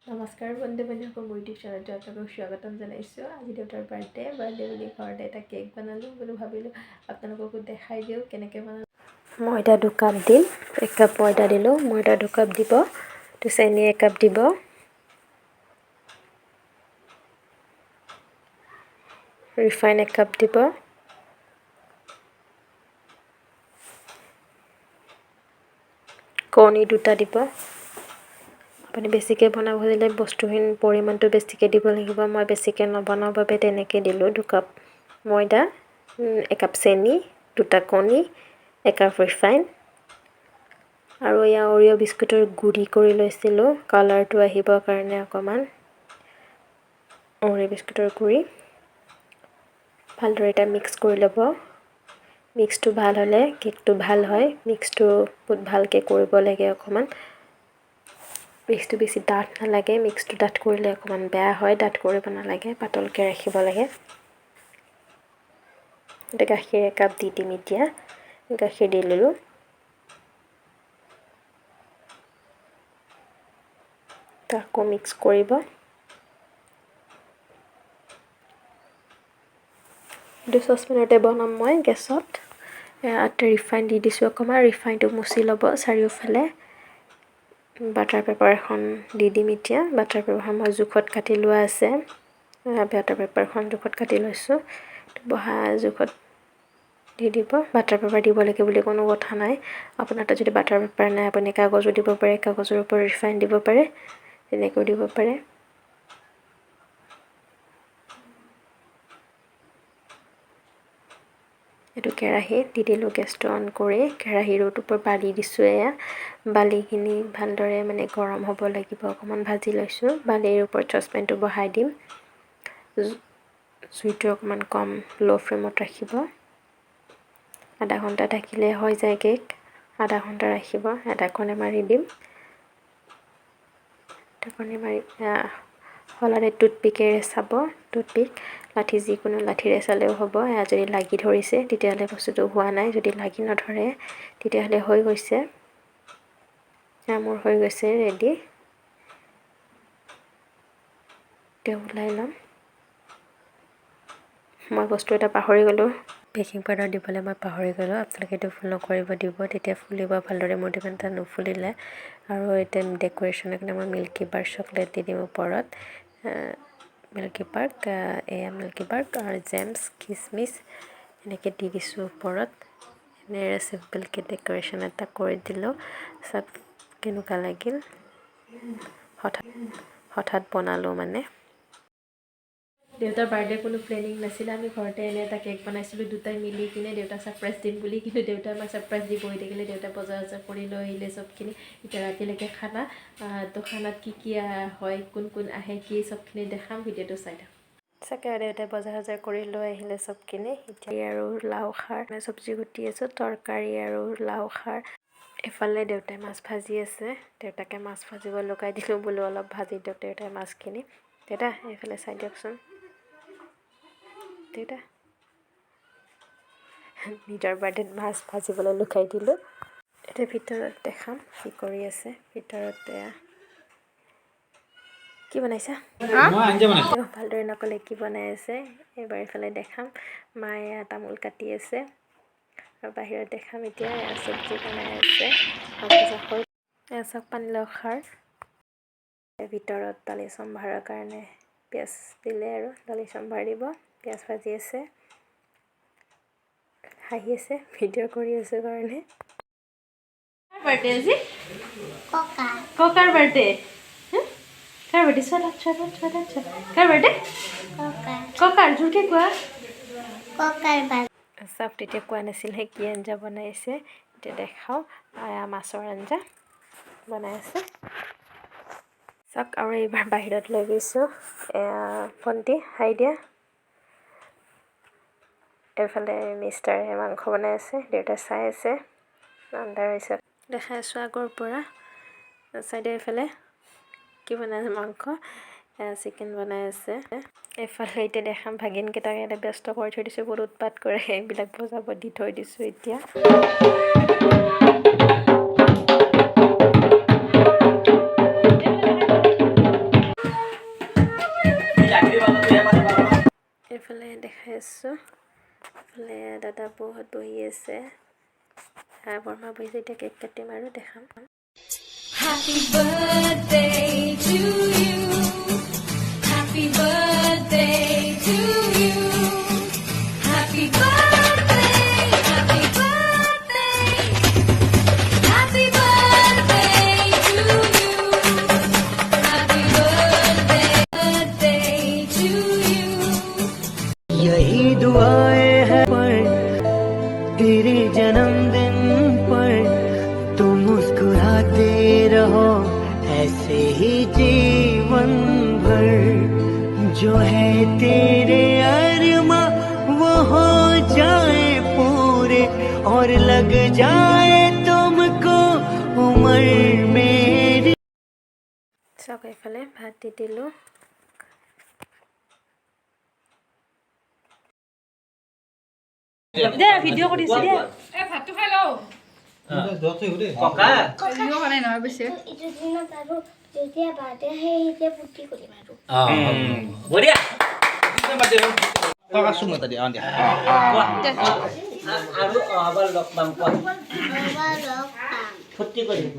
নমস্কাৰ বন্ধু বান্ধৱীসকল, মোৰ ইউটিউব চেনেলটো আপোনালোকক স্বাগতম জনাইছোঁ। আজি দেউতাৰ বাৰ্থডে। বাৰ্থডে বুলি ঘৰতে এটা কেক বনালোঁ। বোলো ভাবিলোঁ আপোনালোককো দেখাই দিওঁ কেনেকৈ বনালোঁ। ময়দা 2 কাপ দিম। 1 কাপ ময়দা দিলোঁ। ময়দা 2 কাপ দিব, তো চেনি 1 কাপ দিব। ৰিফাইন 1 কাপ দিব। কণী 2টা দিব। আপুনি বেছিকৈ বনাব খুজিলে বস্তুখিনিৰ পৰিমাণটো বেছিকৈ দিব লাগিব। মই বেছিকৈ নবনাওঁ বাবে তেনেকৈ দিলোঁ। 2 কাপ ময়দা, 1 কাপ চেনি, 2টা কণী, 1 কাপ ৰিফাইন আৰু এয়া অৰিঅ' বিস্কুটৰ গুড়ি কৰি লৈছিলোঁ, কালাৰটো আহিবৰ কাৰণে অকণমান অৰিঅ' বিস্কুটৰ গুড়ি। ভালদৰে এতিয়া মিক্স কৰি ল'ব। মিক্সটো ভাল হ'লে কেকটো ভাল হয়। মিক্সটো বহুত ভালকৈ কৰিব লাগে অকণমান। মিক্সটো বেছি ডাঠ নালাগে। মিক্সটো ডাঠ কৰিলে অকণমান বেয়া হয়। ডাঠ কৰিব নালাগে, পাতলকৈ ৰাখিব লাগে। এতিয়া গাখীৰ 1 কাপ দি দিম। এতিয়া গাখীৰ দি ল'লোঁ। আকৌ মিক্স কৰিব। এইটো চচপেনতে বনাম মই গেছত। ইয়াত ৰিফাইন দি দিছোঁ অকণমান। ৰিফাইনটো মুচি ল'ব চাৰিওফালে। বাটাৰ পেপাৰ এখন দি দিম এতিয়া। বাটাৰ পেপাৰখন মই জোখত কাটি লোৱা আছে। বাটাৰ পেপাৰখন জোখত কাটি লৈছোঁ, বহা জোখত দি দিব। বাটাৰ পেপাৰ দিব লাগে বুলি কোনো কথা নাই। আপোনাৰ তাত যদি বাটাৰ পেপাৰ নাই, আপুনি কাগজো দিব পাৰে। কাগজৰ ওপৰত ৰিফাইন দিব পাৰে, তেনেকৈও দিব পাৰে। এইটো কেৰাহী দি দিলোঁ। গেছটো অন কৰি কেৰাহীৰ ওপৰত বালি দিছোঁ। এয়া বালিখিনি ভালদৰে মানে গৰম হ'ব লাগিব। অকণমান ভাজি লৈছোঁ। বালিৰ ওপৰত চচপেনটো বহাই দিম। জুইটো অকণমান কম, ল' ফ্লেমত ৰাখিব। আধা ঘণ্টা থাকিলে হৈ যায় কেক। আধা ঘণ্টা ৰাখিব। ঢাকনি মাৰি দিম। ঢাকনি মাৰি শলাৰে টুথপিকেৰে চাব। টুথপিক, লাঠি, যিকোনো লাঠিৰে চালেও হ'ব। এয়া যদি লাগি ধৰিছে, তেতিয়াহ'লে বস্তুটো হোৱা নাই। যদি লাগি নধৰে, তেতিয়াহ'লে হৈ গৈছে। এয়া মোৰ হৈ গৈছে, ৰেডি। এতিয়া ওলাই ল'ম। মই বস্তু এটা পাহৰি গ'লোঁ। বেকিং পাউডাৰ দিবলৈ মই পাহৰি গ'লোঁ। আপোনালোকে এইটো ভুল নকৰিব, দিব, তেতিয়া ফুলিব ভালদৰে। মোৰটো ইমান এটা নুফুলিলে। আৰু এতিয়া ডেক'ৰেশ্যনৰ কাৰণে মই মিল্কী বাৰ চকলেট দি দিম ওপৰত। মিল্কী বাৰ, এয়া মিল্কী বাৰ আৰু জেমছ, খিচমিচ এনেকৈ দি দিছোঁ ওপৰত। এনেৰে চিম্পলকৈ ডেক'ৰেশ্যন এটা কৰি দিলোঁ। চাওক কেনেকুৱা লাগিল। হঠাৎ হঠাৎ বনালোঁ মানে। দেউতাৰ বাৰ্থডে কোনো প্লেনিং নাছিলে। আমি ঘৰতে এনে এটা কেক বনাইছিলোঁ দুটাই মিলি কিনে, দেউতাক ছাৰপ্ৰাইজ দিম বুলি। কিন্তু দেউতাই আমাক ছাৰপ্ৰাইজ দি বহি থাকিলে। দেউতাই বজাৰ চজাৰ কৰি লৈ আহিলে চবখিনি। এতিয়া ৰাতিলৈকে খানা। তো খানাত কি কি হয়, কোন কোন আহে, কি চবখিনি দেখাম। ভিডিঅ'টো চাই থাকক। চাগে দেউতাই বজাৰ চজাৰ কৰি লৈ আহিলে চবখিনি। এতিয়া আৰু লাও খাৰ, চব্জি কুটি আছোঁ, তৰকাৰী আৰু লাও খাৰ। এফালে দেউতাই মাছ ভাজি আছে। দেউতাকে মাছ ভাজিব লগাই দিলোঁ, বোলো অলপ ভাজি দিয়ক দেউতাই মাছখিনি। দেউতা, এইফালে চাই দিয়কচোন। দেউতা, নিজৰ বাৰ্থডেত মাছ ভাজিবলৈ লগাই দিলোঁ। এতিয়া ভিতৰত দেখাম কি কৰি আছে। ভিতৰত এয়া কি বনাইছা? মই আঞ্জা বনাইছোঁ। তেওঁ ভালদৰে নক'লে কি বনাই আছে। এইবাৰ এইফালে দেখাম, মায়ে তামোল কাটি আছে। আৰু বাহিৰত দেখাম, এতিয়া এয়া চব্জি বনাই আছে। মাছ ভজা হ'ল। এয়া চাওক, পানীলাও খাৰ। ভিতৰত দালি চম্ভাৰৰ কাৰণে পিঁয়াজ দিলে আৰু দালি চম্ভাৰ দিব। পিঁয়াজ ভাজি আছে। হাঁহি আছে ভিডিঅ' কৰি আছোঁ কাৰণে। বাৰ্থডে আজি? ককাৰ বাৰ্থডে। কাৰ বাৰ্থডে? চোৱা, চোৱা, চোৱা, চোৱা, কাৰ বাৰ্থডে? ককাৰ। জোৰকে কোৱা। চাওক, তেতিয়া কোৱা নাছিলহে কি আঞ্জা বনাইছে। এতিয়া দেখাওঁ, মাছৰ আঞ্জা বনাই আছে। চাওক, আৰু এইবাৰ বাহিৰত লৈ গৈছোঁ। এয়া ভণ্টি, হাই দিয়া। এইফালে মিষ্টাৰে মাংস বনাই আছে, দেউতাই চাই আছে। আন্ধাৰ হৈছে, দেখাই আছোঁ আগৰ পৰা। চাইডে এইফালে কি বনাই আছে? মাংস, চিকেন বনাই আছে। এইফালে এতিয়া দেখাম, ভাগিনকেইটাক ইয়াতে ব্যস্ত কৰি থৈ দিছোঁ। বহুত উৎপাত কৰে। এইবিলাক বজাব দি থৈ দিছোঁ এতিয়া। এইফালে দেখাই আছোঁ। এইফালে দাদা বৌহঁত বহি আছে, বৰমা বহিছে। এতিয়া কেক কাটিম আৰু দেখাম। Happy birthday to you. Happy birthday to you. Happy birthday, happy birthday. Happy birthday to you. Happy birthday, birthday to you. यही दुआएं हैं पर तेरे जन्मदिन पर, तुम मुस्कुराते रहो ऐसे ही जीवन भर। जो है तेरे अरमा वो हो जाए पूरे और लग जाए तुमको उम्र मेरी। চাওক, এইফালে ভাত দি দিলোঁ। দে, ভিডিঅ' কৰিছে দে। এ, ভাতটো খাই লওঁ। ককা। ভিডিঅ' হোৱা নাই নহয় পিছে। এইটো দিনত আৰু যেতিয়া বাৰ্থডে, সেই তেতিয়া ফূৰ্তি কৰিম আৰু। বঢ়িয়া। ককা চুমা এটা দিয়া, অ দিয়া। কোৱা, আৰু অহাবাৰ লগ পাম কোৱা। এবাৰ লগ পাম। ফূৰ্তি কৰিম।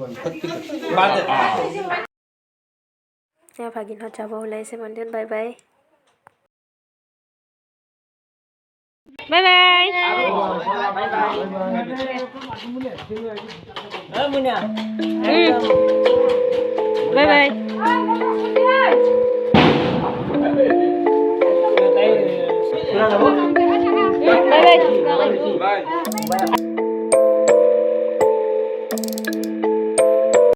বাৰ্থডে। এয়া ভাগিনহঁত যাব ওলাইছে মন্দিৰত। Bye bye. Bye bye. অ মুনা। Bye bye.